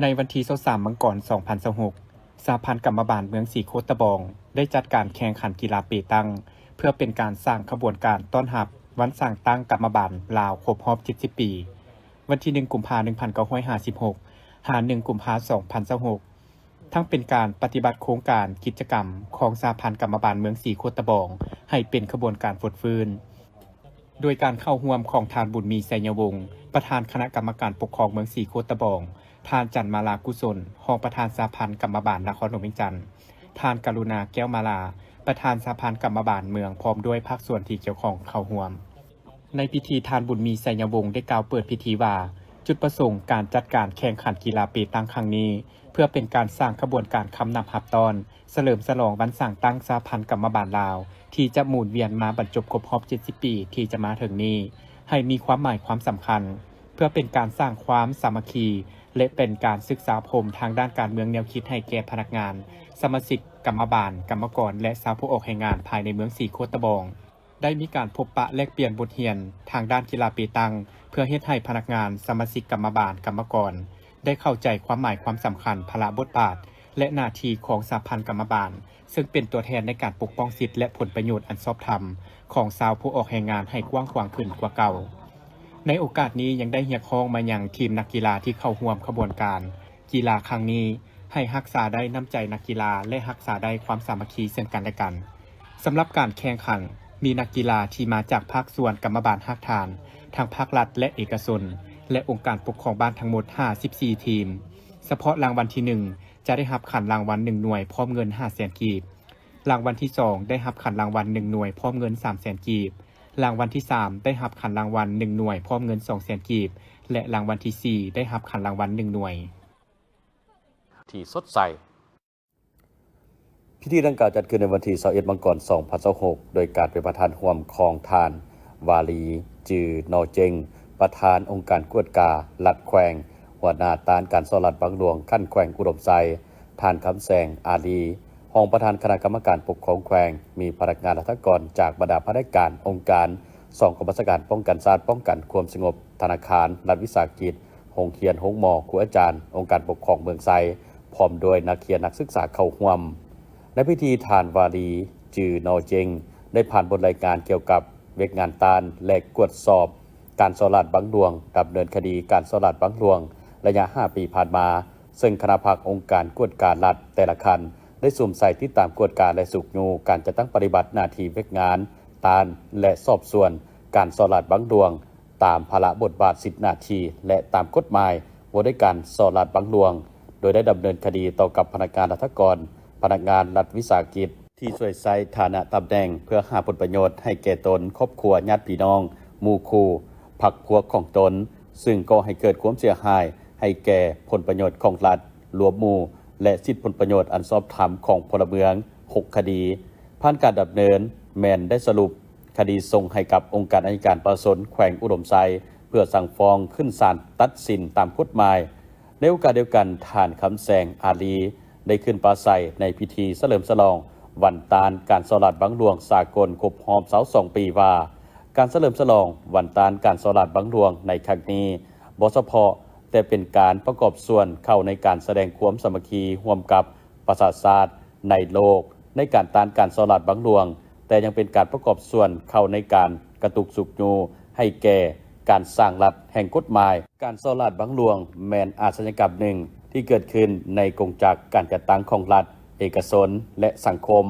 ໃນວັນທີຊາວສາມ ມັງກອນ ສອງພັນຊາວຫົກ ສະຫະພັນກຳມະບານເມືອງສີໂຄດຕະບອງ ໄດ້ຈັດການແຂ່ງຂັນກິລາເປຕັງ ເພື່ອເປັນການສ້າງຂະບວນການຕ້ອນຮັບວັນສ້າງຕັ້ງກຳມະບານລາວຄົບຮອບເຈັດສິບປີ ວັນທີໜຶ່ງ ກຸມພາ ໜຶ່ງພັນເກົ້າຮ້ອຍຫ້າສິບຫົກ ຫາ ໜຶ່ງ ກຸມພາ ສອງພັນຊາວຫົກ ທັງເປັນການປະຕິບັດໂຄງການກິດຈະກຳຂອງສະຫະພັນກຳມະບານເມືອງສີໂຄດຕະບອງ ໃຫ້ເປັນຂະບວນການຟົດຟື້ນ. ໂດຍການເຂົ້າຮ່ວມຂອງທ່ານ ບຸນມີ ໄຊຍະວົງ ປະທານຄະນະກຳມະການປົກຄອງເມືອງສີໂຄດຕະບອງ, ທ່ານ ຈັນມາລາ ກຸສົນ ຮອງປະທານສະຫະພັນກຳມະບານນະຄອນຫຼວງວຽງຈັນ, ທ່ານ ກະລຸນາ ແກ້ວມາລາ ປະທານສະຫະພັນກຳມະບານເມືອງ ພ້ອມດ້ວຍພາກສ່ວນທີ່ກ່ຽວຂ້ອງເຂົ້າຮ່ວມ. ໃນພິທີ ທ່ານ ບຸນມີ ໄຊຍະວົງ ໄດ້ກ່າວເປີດພິທີວ່າ ຈຸດປະສົງການຈັດການແຂ່ງຂັນກິລາເປຕັງຄັ້ງນີ້ ເພື່ອເປັນການສ້າງຂະບວນການຄຳນັບຮັບຕ້ອນ ສະເຫຼີມສະຫຼອງວັນສ້າງຕັ້ງສະຫະພັນກຳມະບານລາວ ທີ່ຈະໝູນວຽນມາບັນຈົບຄົບຮອບເຈັດສິບປີທີ່ຈະມາເຖິງນີ້ ໃຫ້ມີຄວາມໝາຍຄວາມສຳຄັນ ເພື່ອເປັນການສ້າງຄວາມສາມັກຄີ ແລະ ເປັນການສຶກສາອົບຮົມທາງດ້ານການເມືອງແນວຄິດໃຫ້ແກ່ພະນັກງານ, ສະມາຊິກ, ກຳມະບານ, ກຳມະກອນ ແລະ ຊາວຜູ້ອອກແຮງງານພາຍໃນເມືອງສີໂຄດຕະບອງ. ໄດ້ມີການພົບປະແລກປ່ຽນບົດຮຽນທາງດ້ານກິລາເປຕັງ ເພື່ອເຮັດໃຫ້ພະນັກງານ, ສະມາຊິກກຳມະບານ, ກຳມະກອນ ໄດ້ເຂົ້າໃຈຄວາມໝາຍຄວາມສຳຄັນ, ພາລະບົດບາດ ແລະ ໜ້າທີ່ຂອງສະຫະພັນກຳມະບານ, ເຊິ່ງເປັນຕົວແທນໃນການປົກປ້ອງສິດ ແລະ ຜົນປະໂຫຍດອັນຊອບທຳຂອງຊາວຜູ້ອອກແຮງງານໃຫ້ກວ້າງຂວາງຂຶ້ນກວ່າເກົ່າ. ໃນໂອກາດນີ້ຍັງໄດ້ຮຽກຮ້ອງມາຍັງທີມນັກກິລາທີ່ເຂົ້າຮ່ວມຂະບວນການ ກິລາຄັ້ງນີ້ ໃຫ້ຮັກສາໄດ້ນ້ຳໃຈນັກກິລາ ແລະ ຮັກສາໄດ້ຄວາມສາມັກຄີເຊິ່ງກັນແລະກັນ. ສຳລັບການແຂ່ງຂັນ ມີນັກກິລາທີ່ມາຈາກພາກສ່ວນກຳມະບານຮາກຖານ ທັງພາກລັດ ແລະ ເອກະຊົນ ແລະ ອົງການປົກຄອງບ້ານທັງໝົດ ຫ້າສິບສີ່ ທີມ. ສະເພາະລາງວັນທີໜຶ່ງ ຈະໄດ້ຮັບຂັນລາງວັນໜຶ່ງໜ່ວຍ ພ້ອມເງິນ ຫ້າແສນ ກີບ, ລາງວັນທີສອງ ໄດ້ຮັບຂັນລາງວັນໜຶ່ງໜ່ວຍ ພ້ອມເງິນ ສາມແສນ ກີບ, ລາງວັນທີສາມ ໄດ້ຮັບຂັນລາງວັນໜຶ່ງໜ່ວຍ ພ້ອມເງິນ ສອງແສນ ກີບ ແລະ ລາງວັນທີສີ່ ໄດ້ຮັບຂັນລາງວັນໜຶ່ງໜ່ວຍ. ທີ່ສົດໃສ. ພິທີດັ່ງກ່າວຈັດຂຶ້ນໃນວັນທີຊາວເອັດ ມັງກອນ ສອງພັນຊາວຫົກ ໂດຍການເປັນປະທານຮ່ວມຂອງທ່ານ ວາລີ ຈື່ນໍເຈັງ ປະທານອົງການກວດກາລັດແຂວງ, ຫົວໜ້າຕ້ານການສໍ້ລາດບັງຫຼວງຂັ້ນແຂວງອຸດົມໄຊ, ທ່ານ ຄຳແສງ ອາລີ ຮອງປະທານຄະນະກຳມະການປົກຄອງແຂວງ, ມີພະນັກງານລັດຖະກອນຈາກບັນດາພະແນກການ, ອົງການ, ສອງກອງບັນຊາການປ້ອງກັນຊາດ, ປ້ອງກັນຄວາມສະຫງົບ, ທະນາຄານ, ລັດວິສາຫະກິດ, ໂຮງຮຽນ, ໂຮງໝໍ, ຄູອາຈານ, ອົງການປົກຄອງເມືອງໄຊ, ພ້ອມດ້ວຍນັກຮຽນນັກສຶກສາເຂົ້າຮ່ວມ. ໃນພິທີ ທ່ານ ວາລີ ຈື່ນໍເຈັງ ໄດ້ຜ່ານບົດລາຍງານກ່ຽວກັບວຽກງານຕ້ານ ແລະ ກວດສອບການສໍ້ລາດບັງຫຼວງ, ດຳເນີນຄະດີການສໍ້ລາດບັງຫຼວງໄລຍະຫ້າປີຜ່ານມາ, ເຊິ່ງຄະນະພັກອົງການກວດກາລັດແຕ່ລະຂັ້ນ ໄດ້ສຸມໃສ່ຕິດຕາມກວດກາ ແລະ ຊຸກຍູ້ການຈັດຕັ້ງປະຕິບັດໜ້າທີ່ວຽກງານຕ້ານ ແລະ ສອບສວນການສໍ້ລາດບັງຫຼວງ ຕາມພາລະບົດບາດ, ສິດ, ໜ້າທີ່ ແລະ ຕາມກົດໝາຍວ່າດ້ວຍການສໍ້ລາດບັງຫຼວງ, ໂດຍໄດ້ດຳເນີນຄະດີຕໍ່ກັບພະນັກງານລັດຖະກອນ, ພະນັກງານລັດວິສາຫະກິດ ທີ່ສວຍໃຊ້ຖານະຕຳແໜ່ງເພື່ອຫາຜົນປະໂຫຍດໃຫ້ແກ່ຕົນ, ຄອບຄົວ, ຍາດພີ່ນ້ອງ, ໝູ່ຄູ່, ພັກພວກຂອງຕົນ, ຊຶ່ງກໍ່ໃຫ້ເກີດຄວາມເສຍຫາຍໃຫ້ແກ່ຜົນປະໂຫຍດຂອງລັດ, ລວມໝູ່ ແລະ ສິດຜົນປະໂຫຍດອັນຊອບທຳຂອງພົນລະເມືອງ ຫົກຄະດີ. ຜ່ານການດຳເນີນ ແມ່ນໄດ້ສະຫຼຸບຄະດີສົ່ງໃຫ້ກັບອົງການໄອຍະການປະຊາຊົນແຂວງອຸດົມໄຊ ເພື່ອສັ່ງຟ້ອງຂຶ້ນສານຕັດສິນຕາມກົດໝາຍ. ໃນໂອກາດດຽວກັນ, ທ່ານ ຄຳແສງ ອາລີ ໄດ້ຂຶ້ນປາໄສໃນພິທີສະເຫຼີມສະຫຼອງວັນຕ້ານການສໍ້ລາດບັງຫຼວງສາກົນຄົບຮອບຊາວສອງປີວ່າ, ການສະເຫຼີມສະຫຼອງວັນຕ້ານການສໍ້ລາດບັງຫຼວງໃນຄັ້ງນີ້ ບໍ່ສະເພາະແຕ່ເປັນການປະກອບສ່ວນເຂົ້າໃນການສະແດງຄວາມສາມັກຄີຮ່ວມກັບປະຊາຊາດໃນໂລກໃນການຕ້ານການສໍ້ລາດບັງຫຼວງ, ແຕ່ຍັງເປັນການປະກອບສ່ວນເຂົ້າໃນການກະຕຸກຊຸກຍູ້ໃຫ້ແກ່ການສ້າງລັດແຫ່ງກົດໝາຍ. ການສໍ້ລາດບັງຫຼວງແມ່ນອາຊະຍາກຳໜຶ່ງທີ່ເກີດຂຶ້ນໃນກົງຈັກການຈັດຕັ້ງຂອງລັດ, ເອກະຊົນ ແລະ ສັງຄົມ,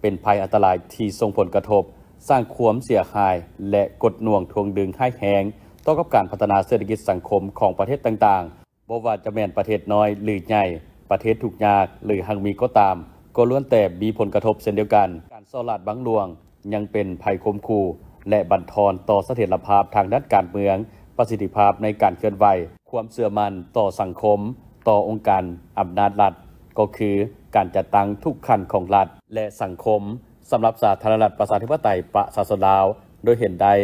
ເປັນໄພອັນຕະລາຍທີ່ສົ່ງຜົນກະທົບ, ສ້າງຄວາມເສຍຫາຍ ແລະ ກົດໜ່ວງຖ່ວງດຶງຮ້າຍແຮງຕໍ່ກັບການພັດທະນາເສດຖະກິດສັງຄົມຂອງປະເທດຕ່າງໆ. ບໍ່ວ່າຈະແມ່ນປະເທດນ້ອຍ ຫຼື ໃຫຍ່, ປະເທດທຸກຍາກ ຫຼື ຮັ່ງມີກໍຕາມ, ກໍລ້ວນແຕ່ມີຜົນກະທົບເຊັ່ນດຽວກັນ. ການສໍ້ລາດບັງຫຼວງຍັງເປັນໄພຂົ່ມຂູ່ ແລະ ບັນທອນຕໍ່ສະຖຽນລະພາບທາງດ້ານການເມືອງ, ປະສິດທິພາບໃນການເຄື່ອນໄຫວ, ຄວາມເຊື່ອໝັ້ນຕໍ່ສັງຄົມ, ຕໍ່ອົງການອຳນາດລັດ, ກໍຄືການຈັດຕັ້ງທຸກຂັ້ນຂອງລັດ ແລະ ສັງຄົມ. ສຳລັບສາທາລະນະລັດປະຊາທິປະໄຕປະຊາຊົນລາວ ໂດຍເຫັນໄດ້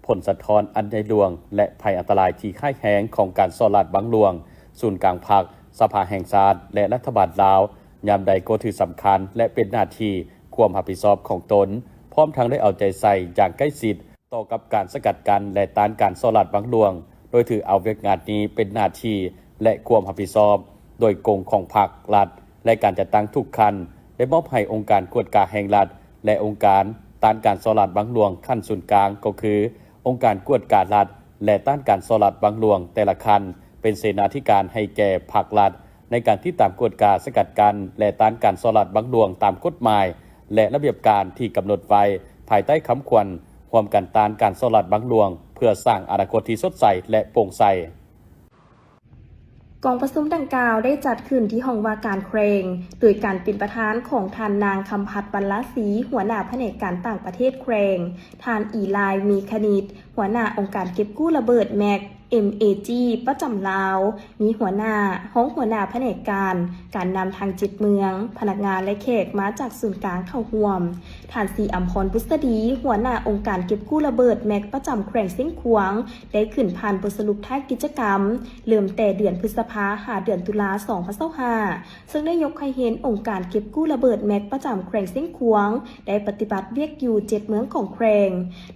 ຜົນສະທ້ອນອັນໃຫຍ່ຫຼວງ ແລະ ໄພອັນຕະລາຍທີ່ຮ້າຍແຮງຂອງການສໍ້ລາດບັງຫຼວງ, ສູນກາງພັກ, ສະພາແຫ່ງຊາດ ແລະ ລັດຖະບານລາວ ຍາມໃດກໍຖືສຳຄັນ ແລະ ເປັນໜ້າທີ່, ຄວາມຮັບຜິດຊອບຂອງຕົນ, ພ້ອມທັງໄດ້ເອົາໃຈໃສ່ຢ່າງໃກ້ຊິດ ຕໍ່ກັບການສະກັດກັ້ນ ແລະ ຕ້ານການສໍ້ລາດບັງຫຼວງ, ໂດຍຖືເອົາວຽກງານນີ້ເປັນໜ້າທີ່ ແລະ ຄວາມຮັບຜິດຊອບ ໂດຍກົງຂອງພັກ, ລັດ ແລະ ການຈັດຕັ້ງທຸກຂັ້ນ ໄດ້ມອບໃຫ້ອົງການກວດກາແຫ່ງລັດ ແລະ ອົງການຕ້ານການສໍ້ລາດບັງຫຼວງຂັ້ນສູນກາງ ກໍຄື ອົງການກວດກາລັດ ແລະ ຕ້ານການສໍ້ລາດບັງຫຼວງແຕ່ລະຂັ້ນ ເປັນເສນາທິການໃຫ້ແກ່ພັກ, ລັດ ໃນການຕິດຕາມກວດກາ, ສະກັດກັ້ນ ແລະ ຕ້ານການສໍ້ລາດບັງຫຼວງຕາມກົດໝາຍ ແລະ ລະບຽບການທີ່ກຳນົດໄວ້ ພາຍໃຕ້ຄຳຂວັນ ຮ່ວມກັນຕ້ານການສໍ້ລາດບັງຫຼວງ ເພື່ອສ້າງອະນາຄົດທີ່ສົດໃສ ແລະ ໂປ່ງໃສ. ກອງປະຊຸມດັ່ງກ່າວໄດ້ຈັດຂຶ້ນທີ່ຫ້ອງວ່າການແຂວງ ໂດຍການເປັນປະທານຂອງທ່ານນາງ ຄຳພັດ ວັນລາສີ ຫົວໜ້າພະແນກການຕ່າງປະເທດແຂວງ, ທ່ານ ອີລາຍ ມີຄະນິດ ຫົວໜ້າອົງການເກັບກູ້ລະເບີດ ແມັກ ເອັມເອຈີ ປະຈຳລາວ, ມີຫົວໜ້າ, ຮອງຫົວໜ້າພະແນກການ, ການນຳທັງເຈັດເມືອງ, ພະນັກງານ ແລະ ແຂກມາຈາກສູນກາງເຂົ້າຮ່ວມ. ທ່ານ ສີອຳພອນ ບຸດສະດີ ຫົວໜ້າອົງການເກັບກູ້ລະເບີດ ແມັກ ປະຈຳແຂວງຊຽງຂວາງ ໄດ້ຂຶ້ນຜ່ານບົດສະຫຼຸບທ້າຍກິດຈະກຳ ເລີ່ມແຕ່ເດືອນພຶດສະພາ ຫາເດືອນຕຸລາ ສອງພັນຊາວຫ້າ ເຊິ່ງໄດ້ຍົກໃຫ້ເຫັນອົງການເກັບກູ້ລະເບີດ ແມັກ ປະຈຳແຂວງຊຽງຂວາງ ໄດ້ປະຕິບັດວຽກຢູ່ເຈັດເມືອງຂອງແຂວງ,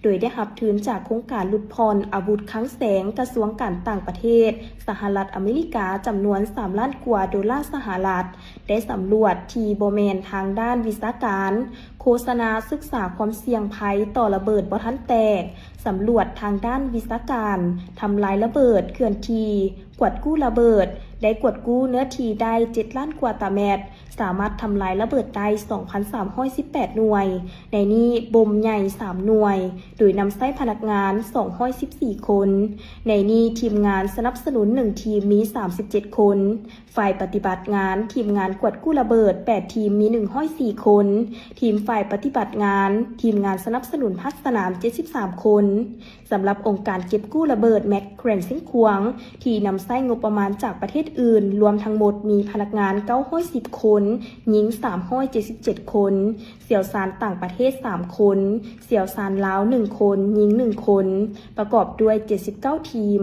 ໂດຍໄດ້ຮັບທຶນຈາກໂຄງການຫຼຸດຜ່ອນອາວຸດຄັງແສງ ກະຊວງການຕ່າງປະເທດ ສະຫະລັດອາເມລິກາ ຈຳນວນສາມລ້ານກວ່າໂດລາສະຫະລັດ, ໄດ້ສຳຫຼວດທີ່ບໍ່ແມ່ນທາງດ້ານວິຊາການ, ໂຄສະນາສຶກສາຄວາມສ່ຽງໄພຕໍ່ລະເບີດບໍ່ທັນແຕກ, ສຳຫຼວດທາງດ້ານວິຊາການ, ທຳລາຍລະເບີດເຄື່ອນທີ່, ກວດກູ້ລະເບີດ, ໄດ້ກວດກູ້ເນື້ອທີ່ໄດ້ເຈັດລ້ານກວ່າຕາແມັດ, ສາມາດທຳລາຍລະເບີດໄດ້ສອງພັນສາມຮ້ອຍສິບແປດໜ່ວຍ, ໃນນີ້ບົ່ມໃຫຍ່ສາມໜ່ວຍ, ໂດຍນຳໃຊ້ພະນັກງານສອງຮ້ອຍສິບສີ່ຄົນ, ໃນນີ້ທີມງານສະໜັບສະໜູນໜຶ່ງທີມມີສາມສິບເຈັດຄົນ, ຝ່າຍປະຕິບັດງານ, ທີມງານກວດກູ້ລະເບີດແປດທີມມີໜຶ່ງຮ້ອຍສີ່ຄົນ, ທີມຝ່າຍປະຕິບັດງານ, ທີມງານສະໜັບສະໜູນພາກສະໜາມເຈັດສິບສາມຄົນ. ສຳລັບອົງການເກັບກູ້ລະເບີດ ແມັກ ແຂວງຊຽງຂວາງ ທີ່ນຳໃຊ້ງົບປະມານຈາກປະເທດອື່ນ ລວມທັງໝົດມີພະນັກງານເກົ້າຮ້ອຍສິບຄົນ, ຍິງສາມຮ້ອຍເຈັດສິບເຈັດຄົນ, ຊ່ຽວຊານຕ່າງປະເທດສາມຄົນ, ຊ່ຽວຊານລາວໜຶ່ງຄົນ, ຍິງໜຶ່ງຄົນ, ປະກອບດ້ວຍເຈັດສິບເກົ້າທີມ.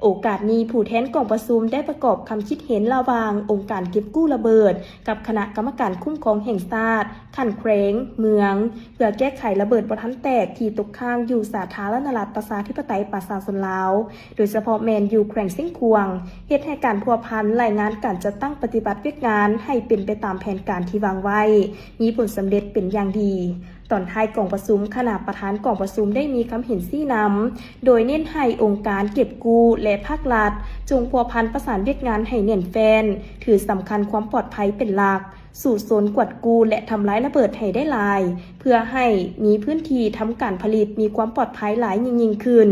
ໂອກາດນີ້, ຜູ້ແທນກອງປະຊຸມໄດ້ປະກອບຄຳຄິດເຫັນລະຫວ່າງອົງການເກັບກູ້ລະເບີດ ກັບຄະນະກຳມະການຄຸ້ມຄອງແຫ່ງຊາດ ຂັ້ນແຂວງ, ເມືອງ ເພື່ອແກ້ໄຂລະເບີດບໍ່ທັນແຕກທີ່ຕົກຄ້າງຢູ່ສາທາລະນະລັດ ປະຊາທິປະໄຕ ປະຊາຊົນລາວ, ໂດຍສະເພາະແມ່ນຢູ່ແຂວງຊຽງຂວາງ, ເຮັດໃຫ້ການພົວພັນລາຍງານການຈັດຕັ້ງປະຕິບັດວຽກງານໃຫ້ເປັນໄປຕາມແຜນການທີ່ວາງໄວ້ ມີຜົນສຳເລັດເປັນຢ່າງດີ. ຕອນທ້າຍກອງປະຊຸມ, ຄະນະປະທານກອງປະຊຸມໄດ້ມີຄຳເຫັນຊີ້ນຳ ໂດຍເນັ້ນໃຫ້ອົງການເກັບກູ້ ແລະ ພາກລັດ ຈົ່ງພົວພັນປະສານວຽກງານໃຫ້ແໜ້ນແຟ້ນ, ຖືສຳຄັນຄວາມປອດໄພເປັນຫຼັກ, ສູ້ຊົນກວດກູ້ ແລະ ທຳລາຍລະເບີດໃຫ້ໄດ້ຫຼາຍ, ເພື່ອໃຫ້ມີພື້ນທີ່ທຳການຜະລິດມີຄວາມປອດໄພຫຼາຍຍິ່ງໆຂຶ້ນ,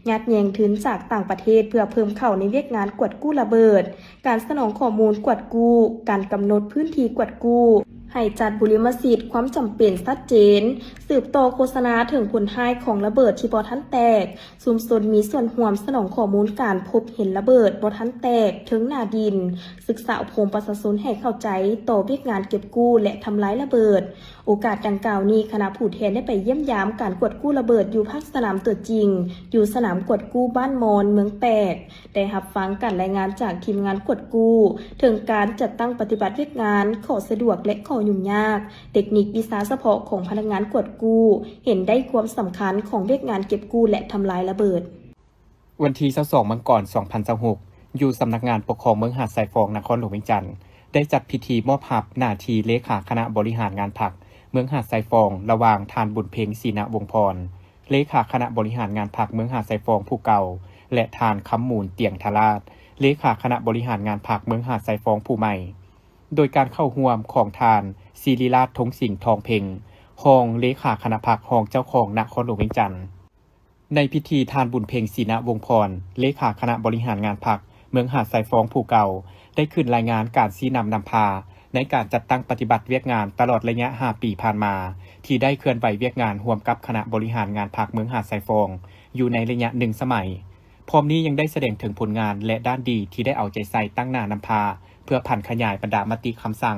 ຍາດແຍ່ງທຶນຈາກຕ່າງປະເທດເພື່ອເພີ່ມເຂົ້າໃນວຽກງານກວດກູ້ລະເບີດ, ການສະໜອງຂໍ້ມູນກວດກູ້, ການກຳນົດພື້ນທີ່ກວດກູ້, ໃຫ້ຈັດບຸລິມະສິດຄວາມຈຳເປັນຊັດເຈນ, ສືບຕໍ່ໂຄສະນາເຖິງຜົນຮ້າຍຂອງລະເບີດທີ່ບໍ່ທັນແຕກ, ຊຸມຊົນມີສ່ວນຮ່ວມສະໜອງຂໍ້ມູນການພົບເຫັນລະເບີດບໍ່ທັນແຕກເທິງໜ້າດິນ, ສຶກສາອົບຮົມປະຊາຊົນໃຫ້ເຂົ້າໃຈຕໍ່ວຽກງານເກັບກູ້ ແລະ ທຳລາຍລະເບີດ. ໂອກາດດັ່ງກ່າວນີ້, ຄະນະຜູ້ແທນໄດ້ໄປຢ້ຽມຢາມການກວດກູ້ລະເບີດຢູ່ພາກສະໜາມຕົວຈິງ, ຢູ່ສະໜາມກວດກູ້ບ້ານມອນ ເມືອງແປກ, ໄດ້ຮັບຟັງການລາຍງານຈາກທີມງານກວດກູ້ ເຖິງການຈັດຕັ້ງປະຕິບັດວຽກງານ, ຂໍ້ສະດວກ ແລະ ຂໍ້ຫຍຸ້ງຍາກ, ເຕັກນິກວິຊາສະເພາະຂອງພະນັກງານກວດກູ້, ເຫັນໄດ້ຄວາມສຳຄັນຂອງວຽກງານເກັບກູ້ ແລະ ທຳລາຍລະເບີດ. ວັນທີຊາວສອງ ມັງກອນ ສອງພັນຊາວຫົກ ຢູ່ສຳນັກງານປົກຄອງເມືອງຫາດຊາຍຟອງ ນະຄອນຫຼວງວຽງຈັນ ໄດ້ຈັດພິທີມອບຮັບໜ້າທີ່ເລຂາຄະນະບໍລິຫານງານພັກເມືອງຫາດຊາຍຟອງ ລະຫວ່າງທ່ານ ບຸນເພັງ ສີນະວົງພອນ ເລຂາຄະນະບໍລິຫານງານພັກເມືອງຫາດຊາຍຟອງຜູ້ເກົ່າ ແລະ ທ່ານ ຄຳມູນ ຕຽງທະລາດ ເລຂາຄະນະບໍລິຫານງານພັກເມືອງຫາດຊາຍຟອງຜູ້ໃໝ່ ໂດຍການເຂົ້າຮ່ວມຂອງທ່ານ ສິລິລາດ ທົງສິງ ທອງເພັງ ຮອງເລຂາຄະນະພັກ ຮອງເຈົ້າຄອງນະຄອນຫຼວງວຽງຈັນ. ໃນພິທີ ທ່ານ ບຸນເພັງ ສີນະວົງພອນ ເລຂາຄະນະບໍລິຫານງານພັກເມືອງຫາດຊາຍຟອງຜູ້ເກົ່າ ໄດ້ຂຶ້ນລາຍງານການຊີ້ນຳນຳພາ ໃນການຈັດຕັ້ງປະຕິບັດວຽກງານຕະຫຼອດໄລຍະຫ້າປີຜ່ານມາ ທີ່ໄດ້ເຄື່ອນໄຫວວຽກງານຮ່ວມກັບຄະນະບໍລິຫານງານພັກເມືອງຫາດຊາຍຟອງ ຢູ່ໃນໄລຍະໜຶ່ງສະໄໝ. ພ້ອມນີ້ຍັງໄດ້ສະແດງເຖິງຜົນງານ ແລະ ດ້ານດີທີ່ໄດ້ເອົາໃຈໃສ່ຕັ້ງໜ້ານຳພາ ເພື່ອຜັນຂະຫຍາຍບັນດາມະຕິຄຳສັ່ງ,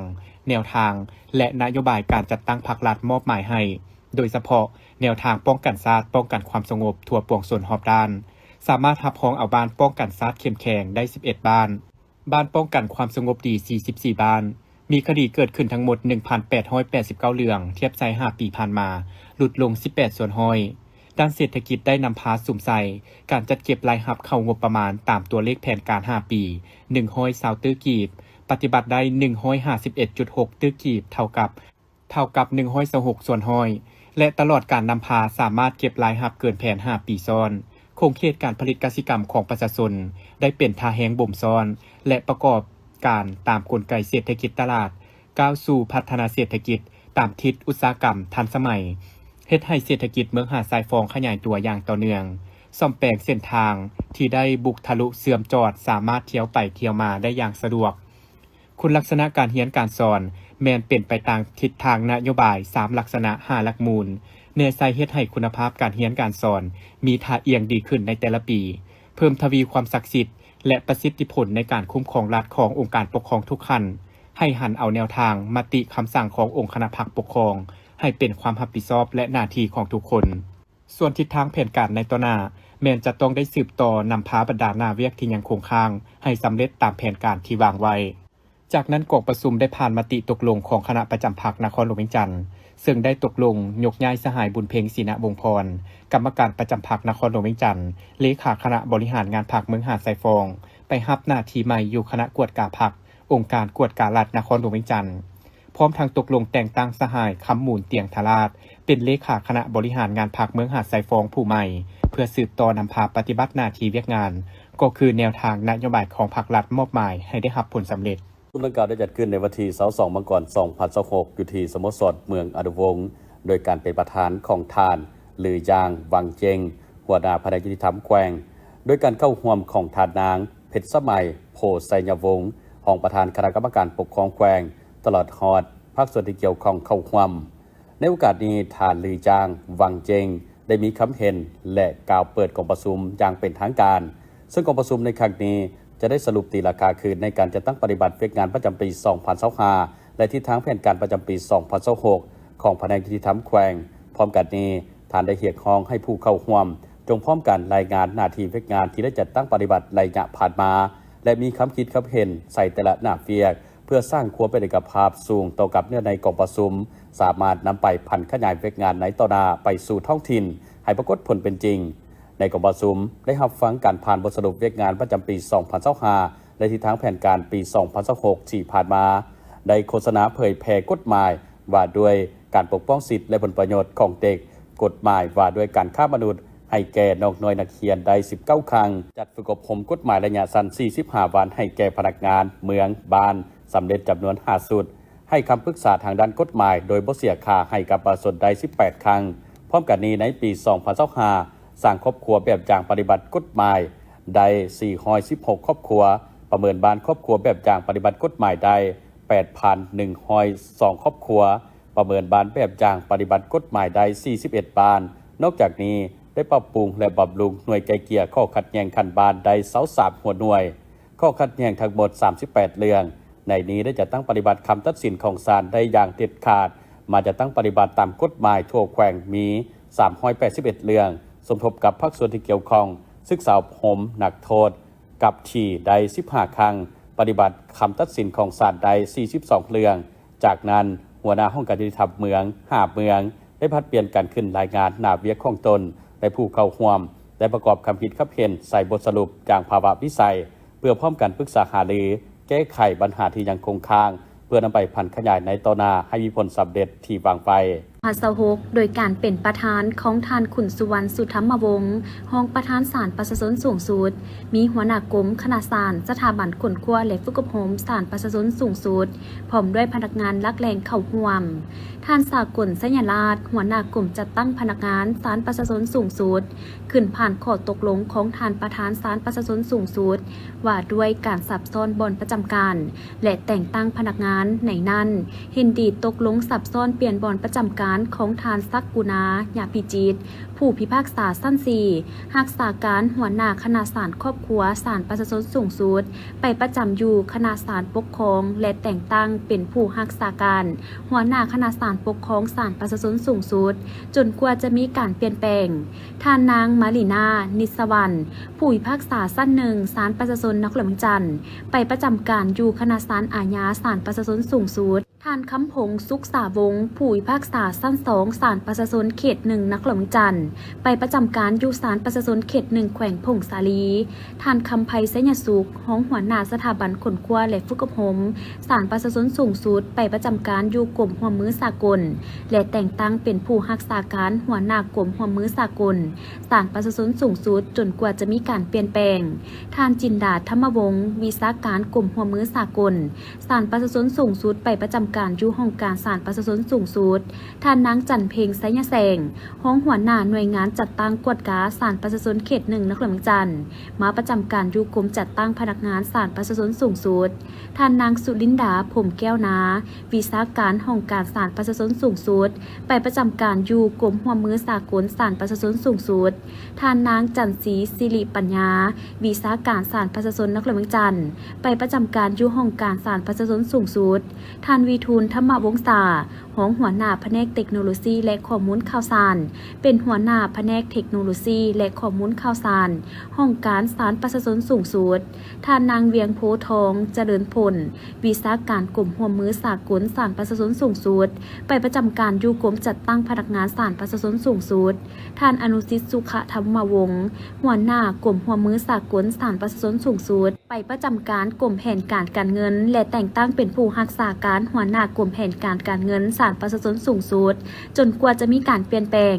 ແນວທາງ ແລະ ນະໂຍບາຍການຈັດຕັ້ງພັກລັດມອບໝາຍໃຫ້ ໂດຍສະເພາະແນວທາງປ້ອງກັນຊາດ, ປ້ອງກັນຄວາມສະຫງົບທົ່ວປວງຊົນຮອບດ້ານ, ສາມາດຮັບຮອງເອົາບ້ານປ້ອງກັນຊາດເຂັ້ມແຂງໄດ້ສິບເອັດບ້ານ, ບ້ານປ້ອງກັນຄວາມສະຫງົບດີສີ່ສິບສີ່ບ້ານ, ມີຄະດີເກີດຂຶ້ນທັງໝົດໜຶ່ງພັນແປດຮ້ອຍແປດສິບເກົ້າເລື່ອງ, ທຽບໃສ່ຫ້າປີຜ່ານມາ ຫຼຸດລົງສິບແປດສ່ວນຮ້ອຍ. ດ້ານເສດຖະກິດໄດ້ນຳພາສຸມໃສ່ການຈັດເກັບລາຍຮັບເຂົ້າງົບປະມານຕາມຕົວເລກແຜນການຫ້າປີ ໜຶ່ງຮ້ອຍຊາວຕື້ກີບ, ປະຕິບັດໄດ້ໜຶ່ງຮ້ອຍຫ້າສິບເອັດຈຸດຫົກຕື້ກີບ ເທົ່າກັບ ເທົ່າກັບໜຶ່ງຮ້ອຍຊາວຫົກສ່ວນຮ້ອຍ ແລະ ຕະຫຼອດການນຳພາສາມາດເກັບລາຍຮັບເກີນແຜນຫ້າປີຊ້ອນ. ຂົງເຂດການຜະລິດກະສິກຳຂອງປະຊາຊົນໄດ້ເປັນທ່າແຮງບົ່ມຊ້ອນ ແລະ ປະກອບການຕາມກົນໄກເສດຖະກິດຕະຫຼາດ, ກ້າວສູ່ພັດທະນາເສດຖະກິດຕາມທິດອຸດສາຫະກຳທັນສະໄໝ, ເຮັດໃຫ້ເສດຖະກິດເມືອງຫາດຊາຍຟອງຂະຫຍາຍຕົວຢ່າງຕໍ່ເນື່ອງ, ສ້ອມແປງເສັ້ນທາງທີ່ໄດ້ບຸກທະລຸເຊື່ອມຈອດ ສາມາດທ່ຽວໄປທ່ຽວມາໄດ້ຢ່າງສະດວກ. ຄຸນລັກສະນະການຮຽນການສອນແມ່ນເປັນໄປຕາມທິດທາງນະໂຍບາຍສາມລັກສະນະຫ້າຫຼັກມູນ, ແນໃສ່ເຮັດໃຫ້ຄຸນນະພາບການຮຽນການສອນມີທ່າອ່ຽງດີຂຶ້ນໃນແຕ່ລະປີ, ເພີ່ມທະວີຄວາມສັກສິດ ແລະ ປະສິດທິຜົນໃນການຄຸ້ມຄອງລັດຂອງອົງການປົກຄອງທຸກຂັ້ນ, ໃຫ້ຫັນເອົາແນວທາງມະຕິຄຳສັ່ງຂອງອົງຄະນະພັກປົກຄອງໃຫ້ເປັນຄວາມຮັບຜິດຊອບ ແລະ ໜ້າທີ່ຂອງທຸກຄົນ. ສ່ວນທິດທາງແຜນການໃນຕໍ່ໜ້າ ແມ່ນຈະຕ້ອງໄດ້ສືບຕໍ່ນຳພາບັນດາໜ້າວຽກທີ່ຍັງຄົງຄ້າງໃຫ້ສຳເລັດຕາມແຜນການທີ່ວາງໄວ້. ຈາກນັ້ນກອງປະຊຸມໄດ້ຜ່ານມະຕິຕົກລົງຂອງຄະນະປະຈຳພັກນະຄອນຫຼວງວຽງຈັນ, ເຊິ່ງໄດ້ຕົກລົງຍົກຍ້າຍສະຫາຍ ບຸນເພັງ ສີນະວົງພອນ, ກຳມະການປະຈຳພັກນະຄອນຫຼວງວຽງຈັນ, ເລຂາຄະນະບໍລິຫານງານພັກເມືອງຫາດຊາຍຟອງ, ໄປຮັບໜ້າທີ່ໃໝ່ຢູ່ຄະນະກວດກາພັກ, ອົງການກວດກາລັດນະຄອນຫຼວງວຽງຈັນ. ພ້ອມທັງຕົກລົງແຕ່ງຕັ້ງສະຫາຍ ຄຳມູນ ຕຽງທະລາດ ເປັນເລຂາຄະນະບໍລິຫານງານພັກເມືອງຫາດຊາຍຟອງຜູ້ໃໝ່ ເພື່ອສືບຕໍ່ນຳພາປະຕິບັດໜ້າທີ່ວຽກງານ ກໍຄືແນວທາງນະໂຍບາຍຂອງພັກລັດມອບໝາຍໃຫ້ໄດ້ຮັບຜົນສຳເລັດ. ປະຊຸມດັ່ງກ່າວໄດ້ຈັດຂຶ້ນໃນວັນທີຊາວສອງ ມັງກອນ ສອງພັນຊາວຫົກ ຢູ່ທີ່ສະໂມສອນເມືອງອະນຸວົງ ໂດຍການເປັນປະທານຂອງທ່ານ ຫຼື ຢາງ ວັງເຈັງ ຫົວໜ້າພະແນກຍຸຕິທຳແຂວງ, ໂດຍການເຂົ້າຮ່ວມຂອງທ່ານນາງ ເພັດສະໄໝ ໂພໄຊຍະວົງ ຮອງປະທານຄະນະກຳມະການປົກຄອງແຂວງ, ຕະຫຼອດຮອດພາກສ່ວນທີ່ກ່ຽວຂ້ອງເຂົ້າຮ່ວມ. ໃນໂອກາດນີ້, ທ່ານ ຫຼື ຈາງ ວັງເຈັງ ໄດ້ມີຄຳເຫັນ ແລະ ກ່າວເປີດກອງປະຊຸມຢ່າງເປັນທາງການ, ເຊິ່ງກອງປະຊຸມໃນຄັ້ງນີ້ຈະໄດ້ສະຫຼຸບຕີລາຄາຄືນໃນການຈັດຕັ້ງປະຕິບັດວຽກງານປະຈຳປີສອງພັນຊາວຫ້າ ແລະ ທິດທາງແຜນການປະຈຳປີສອງພັນຊາວຫົກ ຂອງພະແນກຍຸຕິທຳແຂວງ. ພ້ອມກັນນີ້, ທ່ານໄດ້ຮຽກຮ້ອງໃຫ້ຜູ້ເຂົ້າຮ່ວມຈົ່ງພ້ອມກັນລາຍງານໜ້າທີ່ວຽກງານທີ່ໄດ້ຈັດຕັ້ງປະຕິບັດໄລຍະຜ່ານມາ ແລະ ມີຄຳຄິດຄຳເຫັນໃສ່ແຕ່ລະໜ້າວຽກ ເພື່ອສ້າງຄວາມເປັນເອກະພາບສູງຕໍ່ກັບເນື້ອໃນກອງປະຊຸມ, ສາມາດນຳໄປຜັນຂະຫຍາຍວຽກງານໃນຕໍ່ໜ້າໄປສູ່ທ້ອງຖິ່ນໃຫ້ປາກົດຜົນເປັນຈິງ. ໃນກອງປະຊຸມໄດ້ຮັບຟັງການຜ່ານບົດສະຫຼຸບວຽກງານປະຈຳປີສອງພັນຊາວຫ້າ ແລະ ທິດທາງແຜນການປີສອງພັນຊາວຫົກທີ່ຜ່ານມາ, ໄດ້ໂຄສະນາເຜີຍແຜ່ກົດໝາຍ ວ່າດ້ວຍການປົກປ້ອງສິດ ແລະ ຜົນປະໂຫຍດຂອງເດັກ, ກົດໝາຍວ່າດ້ວຍການຄ້າມະນຸດໃຫ້ແກ່ນ້ອງນ້ອຍນັກຮຽນໄດ້ສິບເກົ້າຄັ້ງ, ຈັດຝຶກອົບຮົມກົດໝາຍໄລຍະສັ້ນສີ່ສິບຫ້າວັນໃຫ້ແກ່ພະນັກງານເມືອງ, ບ້ານ ສຳເລັດຈຳນວນຫ້າຊຸດ, ໃຫ້ຄຳປຶກສາທາງດ້ານກົດໝາຍໂດຍບໍ່ເສຍຄ່າໃຫ້ກັບປະຊາຊົນໄດ້ສິບແປດຄັ້ງ. ພ້ອມກັນນີ້, ໃນປີສອງພັນຊາວຫ້າ ສ້າງຄອບຄົວແບບຢ່າງປະຕິບັດກົດໝາຍໄດ້ສີ່ຮ້ອຍສິບຫົກຄອບຄົວ, ປະເມີນບ້ານຄອບຄົວແບບຢ່າງປະຕິບັດກົດໝາຍໄດ້ແປດພັນໜຶ່ງຮ້ອຍສອງຄອບຄົວ, ປະເມີນບ້ານແບບຢ່າງປະຕິບັດກົດໝາຍໄດ້ສີ່ສິບເອັດບ້ານ. ນອກຈາກນີ້, ໄດ້ປັບປຸງ ແລະ ບຳລຸງໜ່ວຍໄກ່ເກ່ຍຂໍ້ຂັດແຍ່ງຂັ້ນບ້ານໄດ້ຊາວສາມຫົວໜ່ວຍ, ຂໍ້ຂັດແຍ່ງທັງໝົດສາມສິບແປດເລື່ອງ. ໃນນີ້ໄດ້ຈັດຕັ້ງປະຕິບັດຄຳຕັດສິນຂອງສານໄດ້ຢ່າງເດັດຂາດ, ມາຈັດຕັ້ງປະຕິບັດຕາມກົດໝາຍທົ່ວແຂວງມີສາມຮ້ອຍແປດສິບເອັດເລື່ອງ, ສົມທົບກັບພາກສ່ວນທີ່ກ່ຽວຂ້ອງ, ສຶກສາອົບຮົມນັກໂທດກັບທີ່ໄດ້ສິບຫ້າຄັ້ງ, ປະຕິບັດຄຳຕັດສິນຂອງສານໄດ້ສີ່ສິບສອງເລື່ອງ. ຈາກນັ້ນ, ຫົວໜ້າຫ້ອງການຍຸຕິທຳເມືອງຫ້າເມືອງ ໄດ້ຜັດປ່ຽນກັນຂຶ້ນລາຍງານໜ້າວຽກຂອງຕົນ ແລະ ຜູ້ເຂົ້າຮ່ວມ ໄດ້ປະກອບຄຳຄິດຄຳເຫັນໃສ່ບົດສະຫຼຸບຢ່າງພາວະວິໄສ ເພື່ອພ້ອມກັນປຶກສາຫາລືແກ້ໄຂບັນຫາທີ່ຍັງຄົງຄ້າງ ເພື່ອນຳໄປຜັນຂະຫຍາຍໃນຕໍ່ໜ້າໃຫ້ມີຜົນສຳເລັດທີ່ວາງໄວ້. ພາຊາຫົກ ໂດຍການເປັນປະທານຂອງທ່ານ ຂຸນສຸວັນ ສຸທຳມະວົງ ຮອງປະທານສານປະຊາຊົນສູງສຸດ, ມີຫົວໜ້າກົມ, ຄະນະສານ, ສະຖາບັນຄົ້ນຄວ້າ ແລະ ຝຶກອົບຮົມສານປະຊາຊົນສູງສຸດ ພ້ອມດ້ວຍພະນັກງານຫຼັກແຫຼ່ງເຂົ້າຮ່ວມ. ທ່ານ ສາກົນ ໄຊຍະລາດ ຫົວໜ້າກົມຈັດຕັ້ງພະນັກງານສານປະຊາຊົນສູງສຸດ ຂຶ້ນຜ່ານຂໍ້ຕົກລົງຂອງທ່ານປະທານສານປະຊາຊົນສູງສຸດ ວ່າດ້ວຍການສັບຊ້ອນບ່ອນປະຈຳການ ແລະ ແຕ່ງຕັ້ງພະນັກງານ. ໃນນັ້ນ, ເຫັນດີຕົກລົງສັບຊ້ອນປ່ຽນບ່ອນປະຈຳການຂອງທ່ານ ສັກກຸນາ ຍາພິຈິດ ຜູ້ພິພາກສາຊັ້ນສີ່ ຮັກສາການຫົວໜ້າຄະນະສານຄອບຄົວສານປະຊາຊົນສູງສຸດ ໄປປະຈຳຢູ່ຄະນະສານປົກຄອງ ແລະ ແຕ່ງຕັ້ງເປັນຜູ້ຮັກສາການຫົວໜ້າຄະນະສານປົກຄອງສານປະຊາຊົນສູງສຸດ ຈົນກວ່າຈະມີການປ່ຽນແປງ. ທ່ານນາງ ມາລີນາ ນິດສະວັນ ຜູ້ພິພາກສາຊັ້ນໜຶ່ງສານປະຊາຊົນນະຄອນຫຼວງວຽງຈັນ ໄປປະຈຳການຢູ່ຄະນະສານອາຍາສານປະຊາຊົນສູງສຸດ. ທ່ານ ຄຳພົງ ສຸກສາວົງ ຜູ້ພິພາກສາຊັ້ນສອງ ສານປະຊາຊົນເຂດໜຶ່ງ ນະຄອນຫຼວງວຽງຈັນ ໄປປະຈຳການຢູ່ສານປະຊາຊົນເຂດໜຶ່ງ ແຂວງຜົ້ງສາລີ. ທ່ານ ຄຳໄພ ໄຊຍະສຸກ ຮອງຫົວໜ້າສະຖາບັນຄົ້ນຄວ້າ ແລະ ຝຶກອົບຮົມ ສານປະຊາຊົນສູງສຸດ ໄປປະຈຳການຢູ່ກົມຮ່ວມມືສາກົນ ແລະ ແຕ່ງຕັ້ງເປັນຜູ້ຮັກສາການຫົວໜ້າກົມຮ່ວມມືສາກົນ ສານປະຊາຊົນສູງສຸດ ຈົນກວ່າຈະມີການປ່ຽນແປງ. ທ່ານ ຈິນດາ ທຳມະວົງ ວິຊາການກົມຮ່ວມມືສາກົນ ສານປະຊາຊົນສູງສຸດ ໄປປະຈຳການຢູ່ຫ້ອງການສານປະຊາຊົນສູງສຸດ. ທ່ານນາງ ຈັນເພັງ ໄຊຍະແສງ ຮອງຫົວໜ້າໜ່ວຍງານຈັດຕັ້ງກວດກາສານປະຊາຊົນເຂດໜຶ່ງ ນະຄອນຫຼວງວຽງຈັນ ມາປະຈຳການຢູ່ກົມຈັດຕັ້ງພະນັກງານສານປະຊາຊົນສູງສຸດ. ທ່ານນາງ ສຸລິນດາ ພົມແກ້ວນາ ວິຊາການຫ້ອງການສານປະຊາຊົນສູງສຸດ ໄປປະຈຳການຢູ່ກົມຮ່ວມມືສາກົນສານປະຊາຊົນສູງສຸດ. ທ່ານນາງ ຈັນສີ ສິລິປັນຍາ ວິຊາການສານປະຊາຊົນນະຄອນຫຼວງວຽງຈັນ ໄປປະຈຳການຢູ່ຫ້ອງການສານປະຊາຊົນສູງສຸດ. ທ່ານ ວິທູນ ທຳມະວົງສາ ຮອງຫົວໜ້າພະແນກເຕັກໂນໂລຊີ ແລະ ຂໍ້ມູນຂ່າວສານ ເປັນຫົວໜ້າພະແນກເຕັກໂນໂລຊີ ແລະ ຂໍ້ມູນຂ່າວສານ ຫ້ອງການສານປະຊາຊົນສູງສຸດ. ທ່ານນາງ ວຽງໂພທອງ ຈະເລີນພົນ ວິຊາການກົມຮ່ວມມືສາກົນສານປະຊາຊົນສູງສຸດ ໄປປະຈຳການຢູ່ກົມຈັດຕັ້ງພະນັກງານສານປະຊາຊົນສູງສຸດ. ທ່ານ ອະນຸສິດ ສຸຂະທຳມະວົງ ຫົວໜ້າກົມຮ່ວມມືສາກົນສານປະຊາຊົນສູງສຸດ ໄປປະຈຳການກົມແຜນການການເງິນ ແລະ ແຕ່ງຕັ້ງເປັນຜູ້ຮັກສາການຫົວໜ້າກົມແຜນການການເງິນສານປະຊາຊົນສູງສຸດ ຈົນກວ່າຈະມີການປ່ຽນແປງ.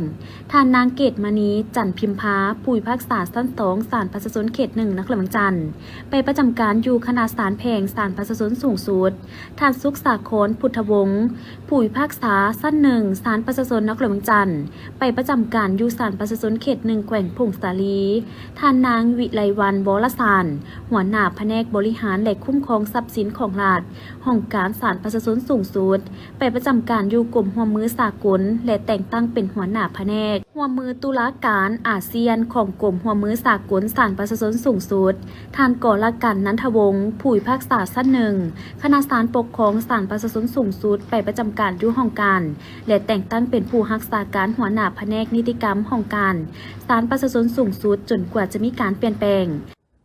ທ່ານນາງ ເກດມະນີ ຈັນພິມພາ ຜູ້ພິພາກສາຊັ້ນສອງ ສານປະຊາຊົນເຂດໜຶ່ງ ນະຄອນຫຼວງວຽງຈັນ ໄປປະຈຳການຢູ່ຄະນະສານແຂວງສານປະຊາຊົນສູງສຸດ. ທ່ານ ສຸກສາຄອນ ພຸດທະວົງ ຜູ້ພິພາກສາຊັ້ນໜຶ່ງ ສານປະຊາຊົນນະຄອນຫຼວງວຽງຈັນ ໄປປະຈຳການຢູ່ສານປະຊາຊົນເຂດໜຶ່ງ ແຂວງຜົ້ງສາລີ. ທ່ານນາງ ວິໄລວັນ ວໍລະສານ ຫົວໜ້າພະແນກບໍລິຫານ ແລະ ຄຸ້ມຄອງຊັບສິນຂອງລັດ ຫ້ອງການສານປະຊາຊົນສູງສຸດ ໄປປະຈຳການຢູ່ກົມຮ່ວມມືສາກົນ ແລະ ແຕ່ງຕັ້ງເປັນຫົວໜ້າພະແນກຮ່ວມມືຕຸລາການອາຊຽນຂອງກົມຮ່ວມມືສາກົນສານປະຊາຊົນສູງສຸດ. ທ່ານ ກໍລະກັນ ນັນທະວົງ ຜູ້ພິພາກສາຊັ້ນໜຶ່ງ ຄະນະສານປົກຄອງສານປະຊາຊົນສູງສຸດ ໄປປະຈຳການຢູ່ຫ້ອງການ ແລະ ແຕ່ງຕັ້ງເປັນຜູ້ຮັກສາການຫົວໜ້າພະແນກນິຕິກຳຫ້ອງການສານປະຊາຊົນສູງສຸດ ຈົນກວ່າຈະມີການປ່ຽນແປງ.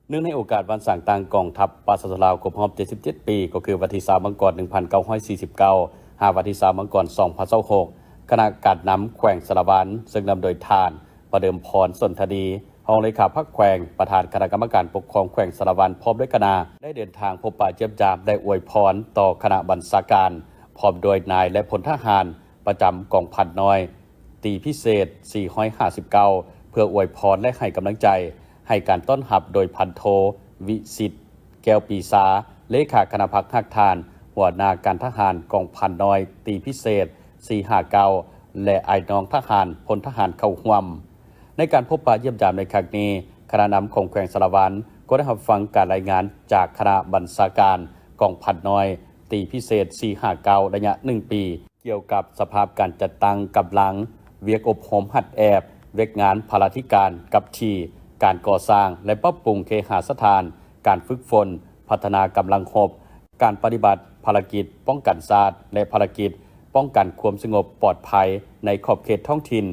ເນື່ອງໃນໂອກາດວັນສ້າງຕັ້ງກອງທັບປະຊາຊົນລາວຄົບຮອບເຈັດສິບເຈັດປີ ກໍຄືວັນທີຊາວ ມັງກອນ ໜຶ່ງພັນເກົ້າຮ້ອຍສີ່ສິບເກົ້າ ຫາວັນທີຊາວ ມັງກອນ ສອງພັນຊາວຫົກ ຄະນະການນຳແຂວງສາລະວັນ ເຊິ່ງນຳໂດຍທ່ານ ປະເດີມພອນ ສົນທະນີ ຮອງເລຂາພັກແຂວງ, ປະທານຄະນະກຳມະການປົກຄອງແຂວງສາລະວັນ ພ້ອມດ້ວຍຄະນະ ໄດ້ເດີນທາງພົບປະຢ້ຽມຢາມ ແລະ ອວຍພອນຕໍ່ຄະນະບັນຊາການ ພ້ອມດ້ວຍນາຍ ແລະ ພົນທະຫານປະຈຳກອງພັນນ້ອຍຕີພິເສດສີ່ຮ້ອຍຫ້າສິບເກົ້າ ເພື່ອອວຍພອນ ແລະ ໃຫ້ກຳລັງໃຈ, ໃຫ້ການຕ້ອນຮັບໂດຍພັນໂທ ວິສິດ ແກ້ວປີຊາ ເລຂາຄະນະພັກຮາກຖານ, ຫົວໜ້າການທະຫານກອງພັນນ້ອຍຕີພິເສດສີ່ຫ້າເກົ້າ ແລະ ອ້າຍນ້ອງທະຫານ, ພົນທະຫານເຂົ້າຮ່ວມ. ໃນການພົບປະຢ້ຽມຢາມໃນຄັ້ງນີ້, ຄະນະນຳຂອງແຂວງສາລະວັນກໍໄດ້ຮັບຟັງການລາຍງານຈາກຄະນະບັນຊາການກອງພັນນ້ອຍຕີພິເສດສີ່ຫ້າເກົ້າ ໄລຍະໜຶ່ງປີ ກ່ຽວກັບສະພາບການຈັດຕັ້ງກຳລັງ, ວຽກອົບຮົມຫັດແອບ, ວຽກງານພາລາທິການກັບທີ່, ການກໍ່ສ້າງ ແລະ ປັບປຸງເຄຫາສະຖານ, ການຝຶກຝົນ, ພັດທະນາກຳລັງຮົບ, ການປະຕິບັດພາລະກິດປ້ອງກັນຊາດ ແລະ ພາລະກິດປ້ອງກັນຄວາມສະຫງົບປອດໄພໃນຂອບເຂດທ້ອງຖິ່ນ,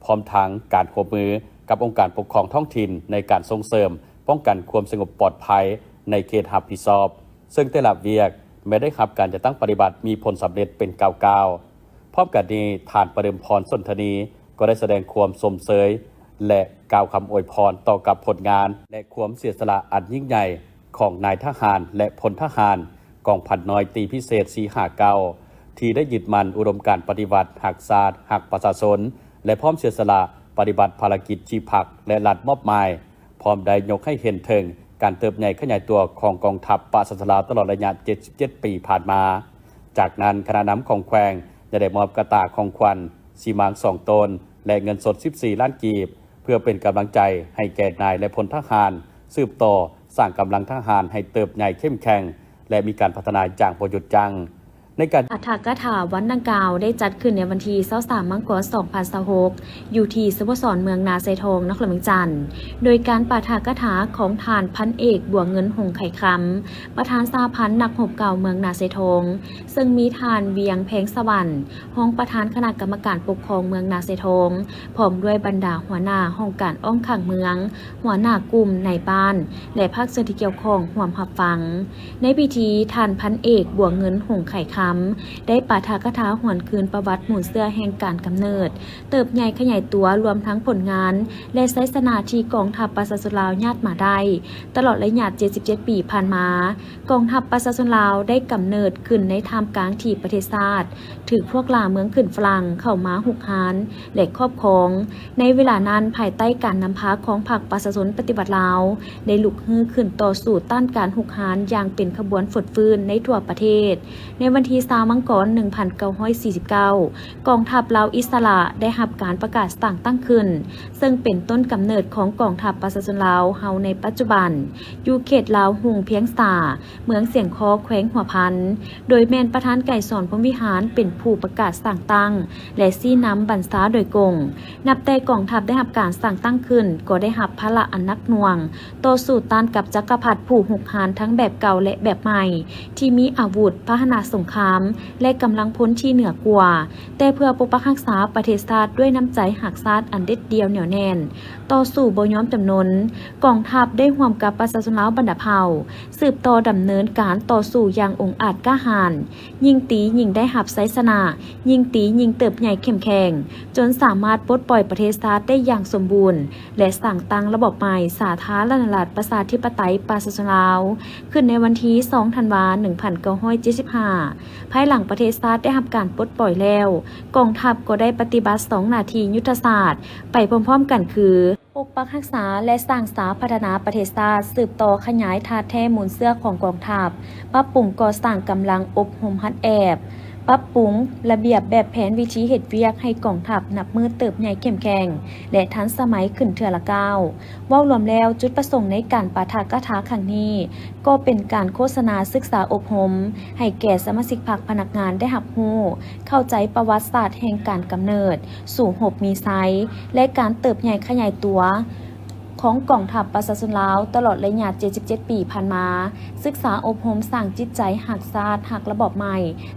ພ້ອມທັງການຮ່ວມມືກັບອົງການປົກຄອງທ້ອງຖິ່ນໃນການສົ່ງເສີມປ້ອງກັນຄວາມສະຫງົບປອດໄພໃນເຂດຮັບຜິດຊອບ, ເຊິ່ງແຕ່ລະວຽກແມ່ນໄດ້ຮັບການຈັດຕັ້ງປະຕິບັດມີຜົນສຳເລັດເປັນກ້າວໆ. ພ້ອມກັນນີ້, ທ່ານປະເດີມພອນ ສົນທະນີ ກໍໄດ້ສະແດງຄວາມຊົມເຊີຍ ແລະ ກ່າວຄຳອວຍພອນຕໍ່ກັບຜົນງານ ແລະ ຄວາມເສຍສະຫຼະອັນຍິ່ງໃຫຍ່ຂອງນາຍທະຫານ ແລະ ພົນທະຫານກອງພັນນ້ອຍຕີພິເສດສີ່ຫ້າເກົ້າ ທີ່ໄດ້ຍຶດໝັ້ນອຸດົມການປະຕິວັດ, ຮັກຊາດ, ຮັກປະຊາຊົນ ແລະ ພ້ອມເສຍສະຫຼະປະຕິບັດພາລະກິດທີ່ພັກ ແລະ ລັດມອບໝາຍ. ພ້ອມໄດ້ຍົກໃຫ້ເຫັນເຖິງການເຕີບໃຫຍ່ຂະຫຍາຍຕົວຂອງກອງທັບປະຊາຊົນລາວຕະຫຼອດໄລຍະເຈັດສິບເຈັດປີຜ່ານມາ. ຈາກນັ້ນ, ຄະນະນຳຂອງແຂວງຍັງໄດ້ມອບກະຕ່າຂອງຂວັນ, ສີມາງສອງໂຕນ ແລະ ເງິນສົດສິບສີ່ລ້ານກີບ ເພື່ອເປັນກຳລັງໃຈໃຫ້ແກ່ນາຍ ແລະ ພົນທະຫານ ສືບຕໍ່ສ້າງກຳລັງທະຫານໃຫ້ເຕີບໃຫຍ່ເຂັ້ມແຂງ ແລະ ມີການພັດທະນາຢ່າງບໍ່ຢຸດຢັ້ງ. ໃນການ ປາຖະກະຖາວັນດັ່ງກ່າວໄດ້ຈັດຂຶ້ນໃນວັນທີຊາວສາມ ມັງກອນ ສອງພັນຊາວຫົກ ຢູ່ທີ່ສະໂມສອນເມືອງນາຊາຍທອງ ນະຄອນຫຼວງວຽງຈັນ ໂດຍການປາຖະກະຖາຂອງທ່ານພັນເອກ ບົວເງິນ ຫົງໄຂຄຳ ປະທານສະຫະພັນນັກຮົບເກົ່າເມືອງນາຊາຍທອງ, ເຊິ່ງມີທ່ານ ວຽງ ແພງສະຫວັນ ຮອງປະທານຄະນະກຳມະການປົກຄອງເມືອງນາຊາຍທອງ ພ້ອມດ້ວຍບັນດາຫົວໜ້າຫ້ອງການອ້ອມຂ້າງເມືອງ, ຫົວໜ້າກຸ່ມ, ນາຍບ້ານ ແລະ ພາກສ່ວນທີ່ກ່ຽວຂ້ອງຮ່ວມຮັບຟັງ. ໃນພິທີ, ທ່ານພັນເອກ ບົວເງິນ ຫົງໄຂຄຳ ນຳ ໄດ້ປາຖະກະຖາຫວນຄືນປະຫວັດມູນເຊື້ອແຫ່ງການກຳເນີດ, ເຕີບໃຫຍ່ຂະຫຍາຍຕົວ, ລວມທັງຜົນງານ ແລະ ໄຊຊະນະທີ່ກອງທັບປະຊາຊົນລາວຍາດມາໄດ້ ຕະຫຼອດໄລຍະເຈັດສິບເຈັດປີຜ່ານມາ. ກອງທັບປະຊາຊົນລາວໄດ້ກຳເນີດຂຶ້ນໃນທ່າມກາງທີ່ປະເທດຊາດຖືກພວກລ່າເມືອງຂຶ້ນຝຣັ່ງເຂົ້າມາຮຸກຮານ ແລະ ຄອບຄອງ. ໃນເວລານັ້ນ, ພາຍໃຕ້ການນຳພາຂອງພັກປະຊາຊົນປະຕິວັດລາວ ໄດ້ລຸກຮືຂຶ້ນຕໍ່ສູ້ຕ້ານການຮຸກຮານຢ່າງເປັນຂະບວນຟົດຟື້ນໃນທົ່ວປະເທດ. ໃນວັນທີຊາວມັງກອນ ໜຶ່ງພັນເກົ້າຮ້ອຍສີ່ສິບເກົ້າ ກອງທັບລາວອິດສະຫຼະໄດ້ຮັບການປະກາດສ້າງຕັ້ງຂຶ້ນ, ເຊິ່ງເປັນຕົ້ນກຳເນີດຂອງກອງທັບປະຊາຊົນລາວເຮົາໃນປັດຈຸບັນ, ຢູ່ເຂດລາວຮຸ່ງພຽງສາ, ເມືອງຊຽງຄໍ້, ແຂວງຫົວພັນ, ໂດຍແມ່ນປະທານໄກສອນ ພົມວິຫານ ເປັນຜູ້ປະກາດສ້າງຕັ້ງ ແລະ ຊີ້ນຳບັນຊາໂດຍກົງ. ນັບແຕ່ກອງທັບໄດ້ຮັບການສ້າງຕັ້ງຂຶ້ນ, ກໍໄດ້ຮັບພາລະອັນໜັກໜ່ວງ, ຕໍ່ສູ້ຕ້ານກັບຈັກກະພັດຜູ້ຮຸກຮານທັງແບບເກົ່າ ແລະ ແບບໃໝ່ ທີ່ມີອາວຸດ, ພາຫະນະສົງຄາມ ແລະ ກຳລັງພົນທີ່ເໜືອກວ່າ, ແຕ່ເພື່ອປົກປັກຮັກສາປະເທດຊາດດ້ວຍນ້ຳໃຈຮັກຊາດອັນເດັດດ່ຽວໜຽວແໜ້ນ, ຕໍ່ສູ້ບໍ່ຍອມຈຳນົນ. ກອງທັບໄດ້ຮ່ວມກັບປະຊາຊົນລາວບັນດາເຜົ່າ ສືບຕໍ່ດຳເນີນການຕໍ່ສູ້ຢ່າງອົງອາດກ້າຫານ, ຍິ່ງຕີຍິ່ງໄດ້ຮັບໄຊຊະນະ, ຍິ່ງຕີຍິ່ງເຕີບໃຫຍ່ເຂັ້ມແຂງ, ຈົນສາມາດປົດປ່ອຍປະເທດຊາດໄດ້ຢ່າງສົມບູນ ແລະ ສ້າງຕັ້ງລະບອບໃໝ່ ສາທາລະນະລັດ ປະຊາທິປະໄຕ ປະຊາຊົນລາວ ຂຶ້ນໃນວັນທີ ສອງ ທັນວາ ໜຶ່ງພັນເກົ້າຮ້ອຍເຈັດສິບຫ້າ. ພາຍຫຼັງປະເທດຊາດໄດ້ຮັບການປົດປ່ອຍແລ້ວ, ກອງທັບກໍໄດ້ປະຕິບັດສອງໜ້າທີ່ຍຸດທະສາດໄປພ້ອມໆກັນຄື ປົກປັກຮັກສາ ແລະ ສ້າງສາພັດທະນາປະເທດຊາດ, ສືບຕໍ່ຂະຫຍາຍທາດແທ້ມູນເຊື້ອຂອງກອງທັບ, ປັບປຸງກໍ່ສ້າງກຳລັງອົບຮົມຫັດແອບ, ປັບປຸງລະບຽບແບບແຜນວິທີເຮັດວຽກໃຫ້ກອງທັບນັບມື້ເຕີບໃຫຍ່ເຂັ້ມແຂງ ແລະ ທັນສະໄໝຂຶ້ນເທື່ອລະກ້າວ. ເວົ້າລວມແລ້ວ, ຈຸດປະສົງໃນການປາຖະກະຖາຄັ້ງນີ້ ກໍເປັນການໂຄສະນາສຶກສາອົບຮົມໃຫ້ແກ່ສະມາຊິກພັກພະນັກງານໄດ້ຮັບຮູ້, ເຂົ້າໃຈປະຫວັດສາດແຫ່ງການກຳເນີດ, ສູ້ຮົບມີໄຊ ແລະ ການເຕີບໃຫຍ່ຂະຫຍາຍຕົວຂອງກອງທັບປະຊາຊົນລາວຕະຫຼອດໄລຍະເຈັດສິບເຈັດປີຜ່ານມາ, ສຶກສາອົບຮົມສ້າງຈິດໃຈຮັກຊາດ, ຮັກລະບອບໃໝ່,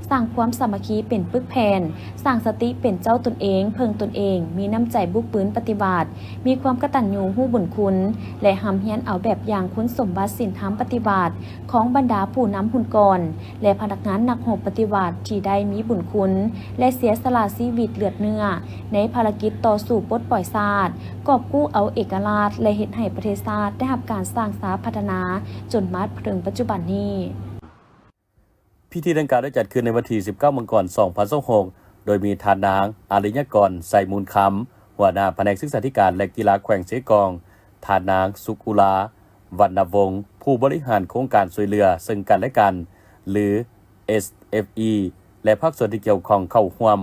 ສ້າງຄວາມສາມັກຄີເປັນປຶກແຜ່ນ, ສ້າງສະຕິເປັນເຈົ້າຕົນເອງ, ເພິ່ງຕົນເອງ, ມີນ້ຳໃຈບຸກບືນປະຕິວັດ, ມີຄວາມກະຕັນຍູຮູ້ບຸນຄຸນ ແລະ ຮ່ຳຮຽນເອົາແບບຢ່າງຄຸນສົມບັດສິນທຳປະຕິວັດຂອງບັນດາຜູ້ນຳຮຸ່ນກ່ອນ ແລະ ພະນັກງານນັກຮົບປະຕິວັດທີ່ໄດ້ມີບຸນຄຸນ ແລະ ເສຍສະຫຼະຊີວິດເລືອດເນື້ອໃນພາລະກິດຕໍ່ສູ້ປົດປ່ອຍຊາດ, ກອບກູ້ເອົາເອກະລາດ ແລະ ເຮັດໃຫ້ປະເທດຊາດໄດ້ຮັບການສ້າງສາພັດທະນາຈົນມາເຖິງປັດຈຸບັນນີ້. ພິທີດັ່ງກ່າວໄດ້ຈັດຂຶ້ນໃນວັນທີ ສິບເກົ້າ ມັງກອນ ສອງພັນຊາວຫົກ ໂດຍມີທ່ານນາງ ອາລິຍະກອນ ໄຊມູນຄຳ ຫົວໜ້າພະແນກສຶກສາທິການ ແລະ ກິລາແຂວງເຊກອງ, ທ່ານນາງ ສຸກອຸລາ ວັນນະວົງ ຜູ້ບໍລິຫານໂຄງການຊ່ວຍເຫຼືອເຊິ່ງກັນ ແລະ ກັນ ຫຼື SFE ແລະ ພາກສ່ວນທີ່ກ່ຽວຂ້ອງເຂົ້າຮ່ວມ.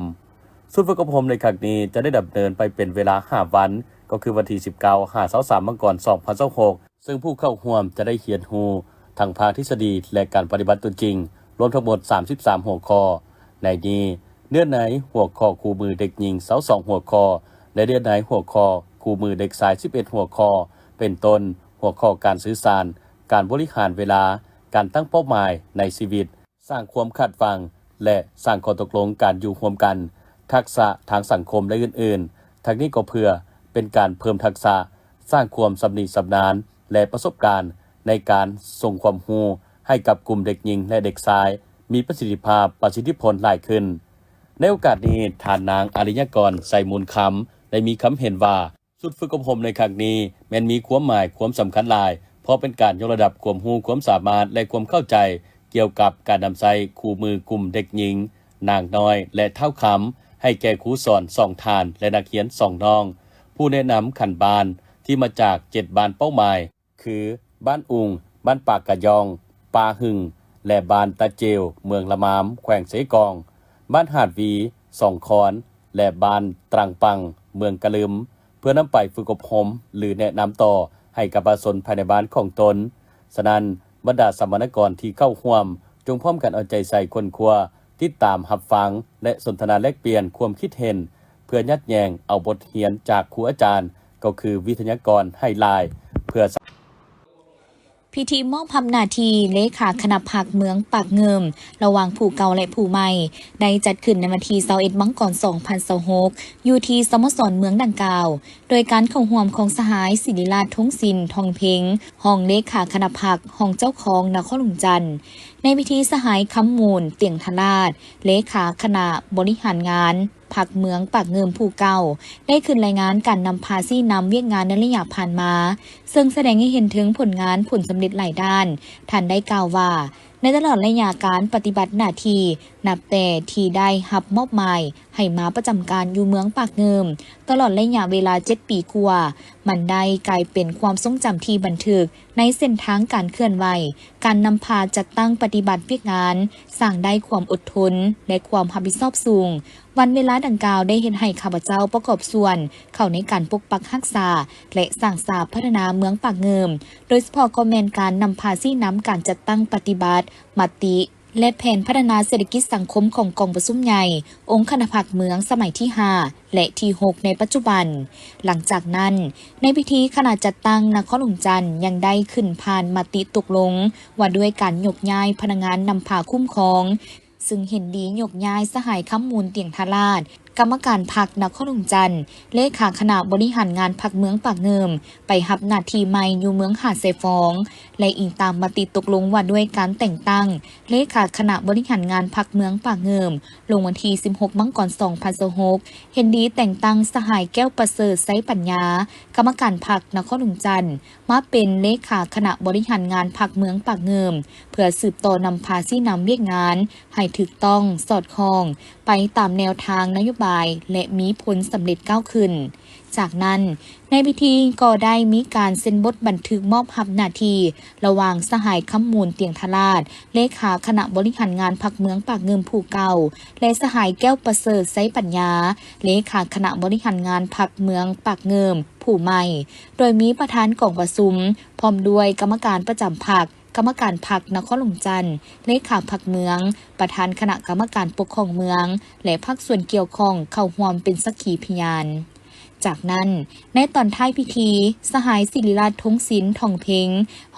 ຊຸດຝຶກອົບຮົມໃນຄັ້ງນີ້ຈະໄດ້ດຳເນີນໄປເປັນເວລາຫ້າວັນ, ກໍຄືວັນທີ ສິບເກົ້າ ຫາ ຊາວສາມ ມັງກອນ ສອງພັນຊາວຫົກ ເຊິ່ງຜູ້ເຂົ້າຮ່ວມຈະໄດ້ຮຽນຮູ້ທັງພາກທິດສະດີ ແລະ ການປະຕິບັດຕົວຈິງ, ລວມທັງໝົດ ສາມສິບສາມ ຫົວຂໍ້. ໃນນີ້, ເນື້ອໃນຫົວຂໍ້ຄູ່ມືເດັກຍິງ ຊາວສອງ ຫົວຂໍ້ ແລະ ເນື້ອໃນຫົວຂໍ້ຄູ່ມືເດັກຊາຍ ສິບເອັດ ຫົວຂໍ້ ເປັນຕົ້ນ ຫົວຂໍ້ການສື່ສານ, ການບໍລິຫານເວລາ, ການຕັ້ງເປົ້າໝາຍໃນຊີວິດ, ສ້າງຄວາມຄາດຫວັງ ແລະ ສ້າງຂໍ້ຕົກລົງການຢູ່ຮ່ວມກັນ, ທັກສະທາງສັງຄົມ ແລະ ອື່ນໆ. ທັງນີ້ກໍເພື່ອເປັນການເພີ່ມທັກສະ, ສ້າງຄວາມຊຳນິຊຳນານ ແລະ ປະສົບການໃນການສົ່ງຄວາມຮູ້ໃຫ້ກັບກຸ່ມເດັກຍິງ ແລະ ເດັກຊາຍ ມີປະສິດທິພາບ, ປະສິດທິຜົນຫຼາຍຂຶ້ນ. ໃນໂອກາດນີ້, ທ່ານນາງ ອາລິຍະກອນ ໄຊມູນຄຳ ໄດ້ມີຄຳເຫັນວ່າ, ຊຸດຝຶກອົບຮົມໃນຄັ້ງນີ້ແມ່ນມີຄວາມໝາຍຄວາມສຳຄັນຫຼາຍ, ເພາະເປັນການຍົກລະດັບຄວາມຮູ້ຄວາມສາມາດ ແລະ ຄວາມເຂົ້າໃຈກ່ຽວກັບການນຳໃຊ້ຄູ່ມືກຸ່ມເດັກຍິງ, ນາງນ້ອຍ ແລະ ທ້າວຄຳ ໃຫ້ແກ່ຄູສອນສອງທ່ານ ແລະ ນັກຮຽນສອງນ້ອງ, ຜູ້ແນະນຳຂັ້ນບ້ານທີ່ມາຈາກເຈັດບ້ານເປົ້າໝາຍ ຄື ບ້ານອຸງ, ບ້ານປາກກະຢອງ, ປ່າຫຶງ ແລະ ບ້ານຕາເຈວ, ເມືອງລະມາມ, ແຂວງເຊກອງ, ບ້ານຫາດວີ, ສອງຄອນ ແລະ ບ້ານຕຣັງປັງ, ເມືອງກະລຶມ, ເພື່ອນຳໄປຝຶກອົບຮົມ ຫຼື ແນະນຳຕໍ່ໃຫ້ກັບປະຊາຊົນພາຍໃນບ້ານຂອງຕົນ. ສະນັ້ນ, ບັນດາສຳມະນາກອນທີ່ເຂົ້າຮ່ວມ ຈົ່ງພ້ອມກັນເອົາໃຈໃສ່ຄົ້ນຄວ້າ, ຕິດຕາມຮັບຟັງ ແລະ ສົນທະນາແລກປ່ຽນຄວາມຄິດເຫັນ ເພື່ອຍັດແຍງເອົາບົດຮຽນຈາກຄູອາຈານ, ກໍຄືວິທະຍາກອນໃຫ້ຫຼາຍ ເພື່ອ ພິທີມອບຮັບໜ້າທີ່ເລຂາຄະນະພັກເມືອງປາກງື່ມ ລະຫວ່າງຜູ້ເກົ່າ ແລະ ຜູ້ໃໝ່ ໄດ້ຈັດຂຶ້ນໃນວັນທີ ຊາວເອັດ ມັງກອນ ສອງພັນຊາວຫົກ ຢູ່ທີ່ສະໂມສອນເມືອງດັ່ງກ່າວ, ໂດຍການເຂົ້າຮ່ວມຂອງສະຫາຍ ສິລິລາດ ທົງສິນ ທອງເພັງ ຮອງເລຂາຄະນະພັກ, ຮອງເຈົ້າຄອງນະຄອນຫຼວງຈັນ ໃນພິທີ ສະຫາຍ ຄຳມູນ ຕຽງທະລາດ ເລຂາຄະນະບໍລິຫານງານພັກເມືອງປາກງື່ມຜູ້ເກົ່າ ໄດ້ຂຶ້ນລາຍງານການນຳພາຊີ້ນຳວຽກງານໃນໄລຍະຜ່ານມາ, ເຊິ່ງສະແດງໃຫ້ເຫັນເຖິງຜົນງານ, ຜົນສຳເລັດຫຼາຍດ້ານ. ທ່ານໄດ້ກ່າວວ່າ, ໃນຕະຫຼອດໄລຍະການປະຕິບັດໜ້າທີ່, ນັບແຕ່ທີ່ໄດ້ຮັບມອບໝາຍໃຫ້ມາປະຈຳການຢູ່ເມືອງປາກງື່ມ, ຕະຫຼອດໄລຍະເວລາເຈັດປີກວ່າ, ມັນໄດ້ກາຍເປັນຄວາມຊົງຈຳທີ່ບັນທຶກໃນເສັ້ນທາງການເຄື່ອນໄຫວ, ການນຳພາຈັດຕັ້ງປະຕິບັດວຽກງານ, ສ້າງໄດ້ຄວາມອົດທົນ ແລະ ຄວາມຮັບຜິດຊອບສູງ. ວັນເວລາດັ່ງກ່າວໄດ້ເຮັດໃຫ້ຂ້າພະເຈົ້າປະກອບສ່ວນເຂົ້າໃນການປົກປັກຮັກສາ ແລະ ສ້າງສາພັດທະນາເມືອງປາກງື່ມ, ໂດຍສະເພາະກໍແມ່ນການນຳພາຊີ້ນຳການຈັດຕັ້ງປະຕິບັດມະຕິ ແລະ ແຜນພັດທະນາເສດຖະກິດສັງຄົມຂອງກອງປະຊຸມໃຫຍ່ອົງຄະນະພັກເມືອງສະໄໝທີຫ້າ ແລະ ທີຫົກ ໃນປັດຈຸບັນ. ຫຼັງຈາກນັ້ນ, ໃນພິທີຄະນະຈັດຕັ້ງນະຄອນຫຼວງຈັນຍັງໄດ້ຂຶ້ນຜ່ານມະຕິຕົກລົງວ່າດ້ວຍການຍົກຍ້າຍພະນັກງານນຳພາຄຸ້ມຄອງ, ຊຶ່ງເຫັນດີຍົກຍ້າຍສະຫາຍ ຄຳມູນ ຕຽງທະລາດ, ກຳມະການພັກນະຄອນຫຼວງຈັນ, ເລຂາຄະນະບໍລິຫານງານພັກເມືອງປາກງື່ມ, ໄປຮັບໜ້າທີ່ໃໝ່ຢູ່ເມືອງຫາດຊາຍຟອງ ແລະ ອີງຕາມມະຕິຕົກລົງວ່າດ້ວຍການແຕ່ງຕັ້ງເລຂາຄະນະບໍລິຫານງານພັກເມືອງປາກງື່ມ ລົງວັນທີສິບຫົກ ມັງກອນ ສອງພັນຊາວຫົກ, ເຫັນດີແຕ່ງຕັ້ງສະຫາຍ ແກ້ວປະເສີດ ໄຊປັນຍາ, ກຳມະການພັກນະຄອນຫຼວງຈັນ, ມາເປັນເລຂາຄະນະບໍລິຫານງານພັກເມືອງປາກງື່ມ ເພື່ອສືບຕໍ່ນຳພາຊີ້ນຳວຽກງານໃຫ້ຖືກຕ້ອງ, ສອດຄ່ອງໄປຕາມແນວທາງນະໂຍບາຍ ແລະ ມີຜົນສຳເລັດກ້າວຂຶ້ນ. ຈາກນັ້ນ, ໃນພິທີກໍໄດ້ມີການເຊັນບົດບັນທຶກມອບຮັບໜ້າທີ່ລະຫວ່າງສະຫາຍ ຄຳມູນ ຕຽງທະລາດ, ເລຂາຄະນະບໍລິຫານງານພັກເມືອງປາກງື່ມຜູ້ເກົ່າ ແລະ ສະຫາຍ ແກ້ວປະເສີດ ໄຊປັນຍາ, ເລຂາຄະນະບໍລິຫານງານພັກເມືອງປາກງື່ມ ຜູ້ໃໝ່, ໂດຍມີປະທານກອງປະຊຸມ ພ້ອມດ້ວຍກຳມະການປະຈຳພັກ, ກຳມະການພັກນະຄອນຫຼວງຈັນ, ເລຂາພັກເມືອງ, ປະທານຄະນະກຳມະການປົກຄອງເມືອງ ແລະ ພາກສ່ວນກ່ຽວຂ້ອງເຂົ້າຮ່ວມເປັນສັກຂີພະຍານ. ຈາກນັ້ນ, ໃນຕອນທ້າຍພິທີ, ສະຫາຍ ສິລິລັດ ທົງສິນ ທອງເພັງ,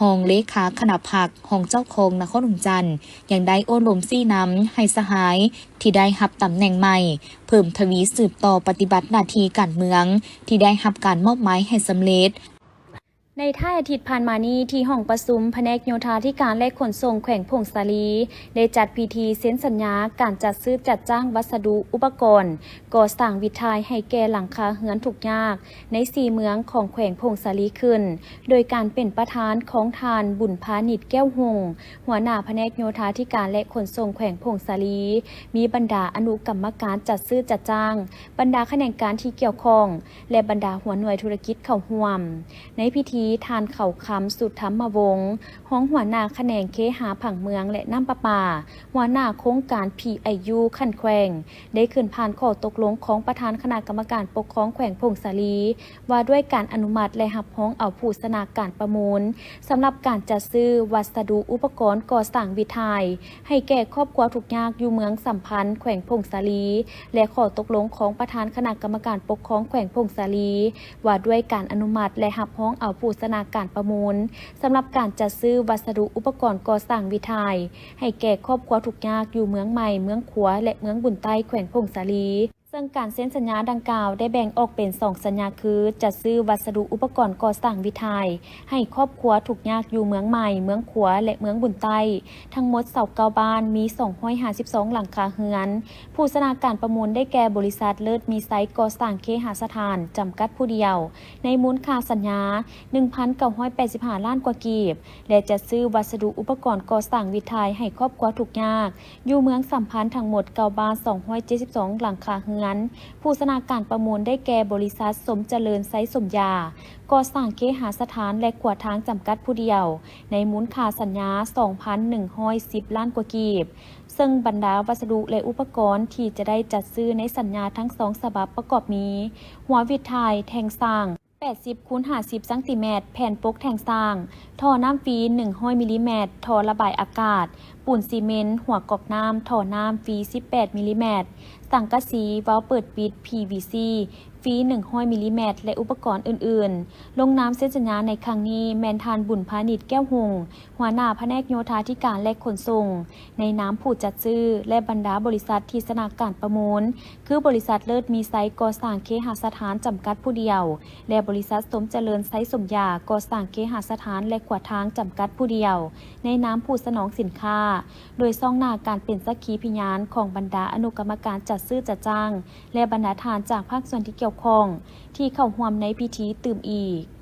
ຮອງເລຂາຄະນະພັກ, ຮອງເຈົ້າຄອງນະຄອນຫຼວງຈັນ, ຍັງໄດ້ໂອ້ລົມຊີ້ນຳໃຫ້ສະຫາຍທີ່ໄດ້ຮັບຕຳແໜ່ງໃໝ່ ເພີ່ມທະວີສືບຕໍ່ປະຕິບັດໜ້າທີ່ການເມືອງທີ່ໄດ້ຮັບການມອບໝາຍໃຫ້ສຳເລັດ. ໃນທ້າຍອາທິດຜ່ານມານີ້, ທີ່ຫ້ອງປະຊຸມພະແນກໂຍທາທິການ ແລະ ຂົນສົ່ງແຂວງຜົ້ງສາລີ ໄດ້ຈັດພິທີເຊັນສັນຍາການຈັດຊື້ຈັດຈ້າງວັດສະດຸອຸປະກອນກໍ່ສ້າງວິດຖ່າຍໃຫ້ແກ່ຫຼັງຄາເຮືອນທຸກຍາກໃນສີ່ເມືອງຂອງແຂວງຜົ້ງສາລີຂຶ້ນ, ໂດຍການເປັນປະທານຂອງທ່ານ ບຸນພານິດ ແກ້ວຮຸ່ງ, ຫົວໜ້າພະແນກໂຍທາທິການ ແລະ ຂົນສົ່ງແຂວງຜົ້ງສາລີ, ມີບັນດາອະນຸກຳມະການຈັດຊື້ຈັດຈ້າງ, ບັນດາຂະແໜງການທີ່ກ່ຽວຂ້ອງ ແລະ ບັນດາຫົວໜ່ວຍທຸລະກິດເຂົ້າຮ່ວມ. ໃນພິທີ, ທ່ານ ເຂົາຄຳ ສຸທຳມະວົງ, ຮອງຫົວໜ້າຂະແໜງເຄຫະຜັງເມືອງ ແລະ ນ້ຳປະປາ, ຫົວໜ້າໂຄງການ ພີໄອຢູ ຂັ້ນແຂວງ, ໄດ້ຂຶ້ນຜ່ານຂໍ້ຕົກລົງຂອງປະທານຄະນະກຳມະການປົກຄອງແຂວງຜົ້ງສາລີ ວ່າດ້ວຍການອະນຸມັດ ແລະ ຮັບຮອງເອົາຜູ້ຊະນະການປະມູນ ສຳລັບການຈັດຊື້ວັດສະດຸອຸປະກອນກໍ່ສ້າງວິດຖ່າຍ ໃຫ້ແກ່ຄອບຄົວທຸກຍາກຢູ່ເມືອງສຳພັນ ແຂວງຜົ້ງສາລີ ແລະ ຂໍ້ຕົກລົງຂອງປະທານຄະນະກຳມະການປົກຄອງແຂວງຜົ້ງສາລີ ວ່າດ້ວຍການອະນຸມັດ ແລະ ຮັບຮອງເອົາຜູ້ຊະນະການປະມູນ ສຳລັບການຈັດຊື້ວັດສະດຸອຸປະກອນກໍ່ສ້າງວິດຖ່າຍ ໃຫ້ແກ່ຄອບຄົວທຸກຍາກຢູ່ເມືອງໃໝ່, ເມືອງຂວາ ແລະ ເມືອງບຸນໃຕ້ ແຂວງຜົ້ງສາລີ. ເຊິ່ງການເຊັນສັນຍາດັ່ງກ່າວໄດ້ແບ່ງອອກເປັນສອງສັນຍາຄື ຈັດຊື້ວັດສະດຸອຸປະກອນກໍ່ສ້າງວິດຖ່າຍ ໃຫ້ຄອບຄົວທຸກຍາກຢູ່ເມືອງໃໝ່, ເມືອງຂວາ ແລະ ເມືອງບຸນໃຕ້ ທັງໝົດຊາວເກົ້າບ້ານ, ມີສອງຮ້ອຍຫ້າສິບສອງຫຼັງຄາເຮືອນ. ຜູ້ຊະນະການປະມູນໄດ້ແກ່ບໍລິສັດເລີດມີໄຊກໍ່ສ້າງເຄຫະສະຖານ ຈຳກັດຜູ້ດຽວ ໃນມູນຄ່າສັນຍາ ໜຶ່ງພັນເກົ້າຮ້ອຍແປດສິບຫ້າລ້ານກວ່າກີບ ແລະ ຈັດຊື້ວັດສະດຸອຸປະກອນກໍ່ສ້າງວິດຖ່າຍໃຫ້ຄອບຄົວທຸກຍາກ ຢູ່ເມືອງສຳພັນທັງໝົດເກົ້າບ້ານ ສອງຮ້ອຍເຈັດສິບສອງຫຼັງຄາເຮືອນ. ຜູ້ຊະນະການປະມູນໄດ້ແກ່ບໍລິສັດ ສົມຈະເລີນໄຊສົມຢາ ກໍ່ສ້າງເຄຫະສະຖານ ແລະ ຂົວທາງ ຈຳກັດຜູ້ດຽວ ໃນມູນຄ່າສັນຍາ ສອງພັນໜຶ່ງຮ້ອຍສິບລ້ານກວ່າກີບ, ເຊິ່ງບັນດາວັດສະດຸ ແລະ ອຸປະກອນທີ່ຈະໄດ້ຈັດຊື້ໃນສັນຍາທັງສອງສະບັບປະກອບມີ ຫົວວິດຖ່າຍແທ່ງສ້າງ ແປດສິບຄູນຫ້າສິບຊັງຕີແມັດ, ແຜ່ນປົກແທ່ງສ້າງ, ທໍ່ນ້ຳຟຣີໜຶ່ງຮ້ອຍມິລລີແມັດ, ທໍ່ລະບາຍອາກາດ, ປູນຊີເມັນ, ຫົວກອກນ້ຳ, ທໍ່ນ້ຳຟຣີສິບແປດມິລລີແມັດ, ສັງກະສີ, ເຫວີເປີດປິດ ພີວີຊີ, ຟຣີ ໜຶ່ງຮ້ອຍມິລລີແມັດ ແລະ ອຸປະກອນອື່ນໆ. ລົງນາມເຊັນສັນຍາໃນຄັ້ງນີ້ແມ່ນທ່ານ ບຸນພານິດ ແກ້ວຮຸ່ງ ຫົວໜ້າພະແນກໂຍທາທິການ ແລະ ຂົນສົ່ງ ໃນນາມຜູ້ຈັດຊື້ ແລະ ບັນດາບໍລິສັດທີ່ຊະນະການປະມູນ ຄື ບໍລິສັດເລີດມີໄຊກໍ່ສ້າງເຄຫະສະຖານຈຳກັດຜູ້ດຽວ ແລະ ບໍລິສັດສົມຈະເລີນໄຊສົມຢາກໍ່ສ້າງເຄຫະສະຖານ ແລະ ຂົວທາງຈຳກັດຜູ້ດຽວ ໃນນາມຜູ້ສະໜອງສິນຄ້າ ໂດຍຊ່ອງໜ້າການເປັນສັກຂີພິຍານຂອງບັນດາອະນຸກຳມະການຈັດຊື້ຈັດຈ້າງ ແລະ ບັນດາທ່ານຈາກພາກສ່ວນທີ່ກ່ຽວຂ້ອງ ທີ່ເຂົ້າຮ່ວມໃນພິທີຕື່ມອີກ.